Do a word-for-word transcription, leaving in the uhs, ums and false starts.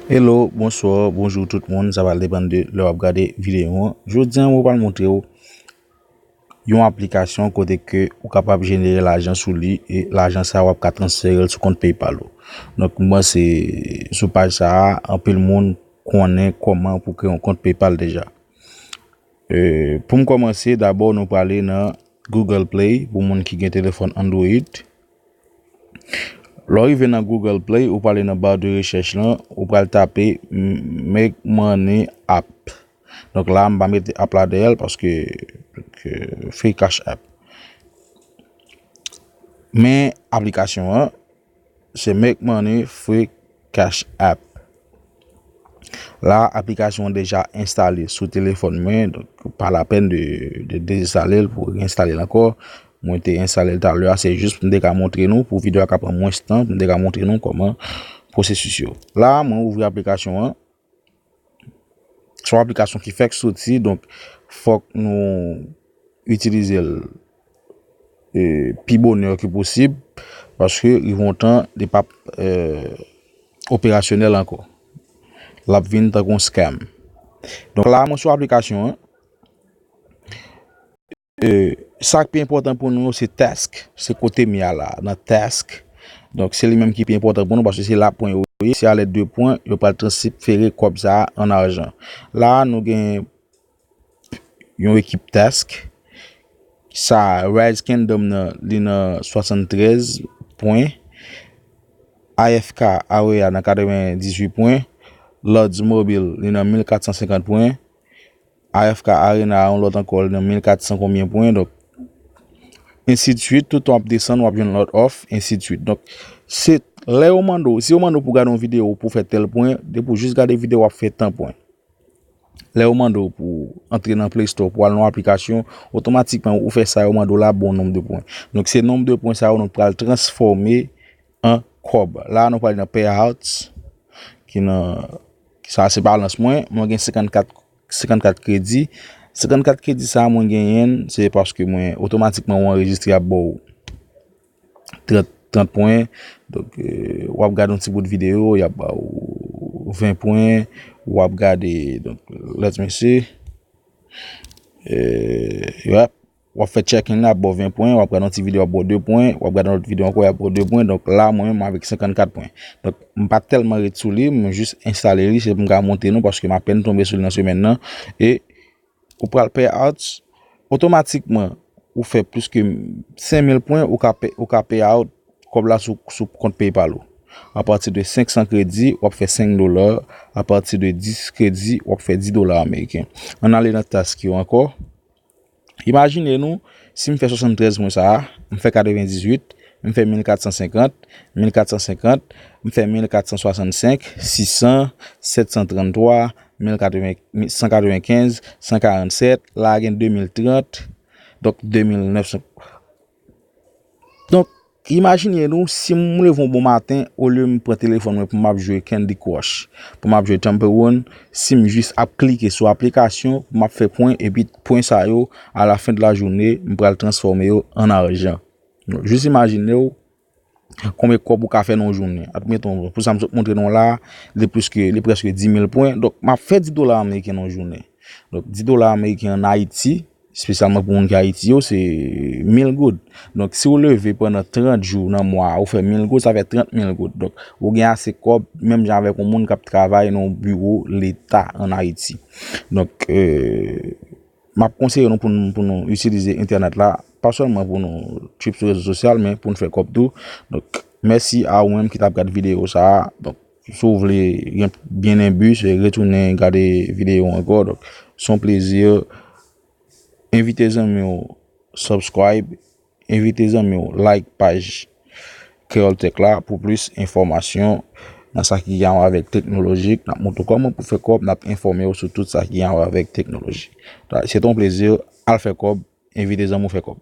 Hello, bonswa, bonjou tout moun. Sa va depann de lè w ap gade videyo an. Jodi a, mwen pral montre w yon aplikasyon kote ke ou kapab jenere lajan sou li e lajan sa a w ap ka transfere l sou kont PayPal ou. Donk, mwen se sou paj sa a, anpil moun konnen kòman pou kreye yon kont PayPal deja. E, pou m kòmanse, dabò nou prale nan Google Play pou moun ki gen telefòn Android. Lè w rive nan Google Play, ou prale nan ba de rechèch lan, ou pral tape m- Make Money App. Donk la, m pa mete app la dèyè l paske, paske free Cash App. Men aplikasyon an, se Make Money Free Cash App. La, aplikasyon an deja enstale sou telefòn mwen, donk pa lapenn de, de dezenstale l pou reenstale l ankò. Mwen te enstale l talè a, se jis pou m te ka montre nou, pou videyo a ka pran mwens tan, pou m te ka montre nou kòman pwosesis yo. La, mwen ouvri aplikasyon an. Se yon aplikasyon ki fèk soti, donk fòk nou itilize l e, pi bonè ke posib, paske rive yon tan, li p ap e, operasyonèl ankò. L ap vin tankou yon scam. Donk la, mwen sou aplikasyon an. E, sa k pi enpòtan pou nou, se task. Se kote m ye a la, nan task. Donk, se li menm ki pi enpòtan pou nou, paske se la pwen yo ye. Se a lèd de pwen, yo pral transfere kòb sa a an ajan. La, nou gen yon ekip task. Sa, Rise Kingdom nan, li nan swasanntrèz pwen. A F K Area nan katrevendizuit pwen. Lords Mobile, li nan mil katsansenkant pwen. A F K Arena, yon lòt ankò, li nan mil katsan konbyen pwen. Donk, ensi de suit, toutan w ap desann, w ap jwenn lòt òf, ensi de suit. Donk, se lè yo mande w, si yo mande w pou gade yon videyo pou fè tèl pwen, depi w jis gade videyo, w ap fè tan pwen. Lè yo mande w pou antre nan Play Store pou al nan yon aplikasyon, otomatikman ou fè sa yo mande w la, bon nonb de pwen. Donk, se nonb de pwen sa yo nou pral transfòme an kòb. La, nou pral nan Payouts, ki nan, sa se balans mwen. Mwen gen senkannkat, senkannkat kredi. Senkannkat kredi sa mwen genyen, se paske mwen otomatikman ou anrejistre ap ba w trant, trant pwen. Donk, e, w ap gade yon ti bout videyo, y ap ba w ven pwen, w ap gade, donk, let me see. E, y ap, w ap fè check-in la, ap ba w ven pwen, w ap gade yon ti videyo, ap ba w de pwen, w ap gade yon lòt videyo ankò, y ap ba w de pwen. Donk, la, mwen menm, avèk senkannkat pwen. Donk, m pa tèlman ret sou li, mwen jis enstale li, se pou m ka montre nou, paske m apèn tonbe sou li nan semèn nan. E, ou pral pay out, otomatikman, ou fè plis ke senk mil pwen, ou ka pay, ou ka pay out kòb la sou, sou kont PayPal ou. Apati de senk san kredi, w ap fè senk dola. Apati de dis kredi, w ap fè dis dola ameriken. Ann ale nan task yo ankò. Imajine nou, si m fè swasanntrèz pwen sa a, m fè katrevendizuit, m fè mil katsansenkant, mil katsansenkant, m fè mil katsanswasannsenk, sisan, sèt san tranntwa, mil katreven, san katrevenkenz, san karannsèt, la a gen de mil trant, donk de mil nèf san. Donk, imajine nou, si m leve yon bon maten, olye m pran telefòn mwen pou m ap jwe Candy Crush, pou m ap jwe Temple Run, si m jis ap klike sou aplikasyon, pou m ap fè pwen, epi pwen sa yo, a la fen de la jounen, m pral transfòme yo an ajan. Donk, jis imajine w, konbyen kòb ou ka fè nan yon jounen. Admeton, pou sa m sot montre nou la, li plis ke, li prèske dis mil pwen. Donk, m ap fè dis dola ameriken nan yon jounen. Donk, dis dola ameriken ann Ayiti, espesyalman pou moun ki Ayiti yo, se mil goud. Donk, si w leve pandan trant jou nan mwa a, ou fè mil goud, sa fè trant mil goud. Donk, ou gen ase kòb, menm jan avèk yon moun k ap travay nan yon biwo Leta ann Ayiti. Donk, e, m ap konseye nou pou nou, pou nou itilize entènèt la, pa sèlman pou nou trip sou rezo sosyal, men pou nou fè kòb tou. Donk, mèsi a ou menm ki t ap gade videyo sa a. Donk, si w vle gen byen enbi, se retounen gade videyo ankò. Donk, se yon plezi. Envite zanmi w subscribe, envite zanmi w like paj Kreyòl Tech la pou plis enfòmasyon nan sa ki gen a wè avèk teknoloji. N ap montre w kòman pou fè kòb, n ap enfòme w sou tout sa ki gen a wè avèk teknoloji. Se te yon plezi, al fè kòb, envite zanmi w fè kòb.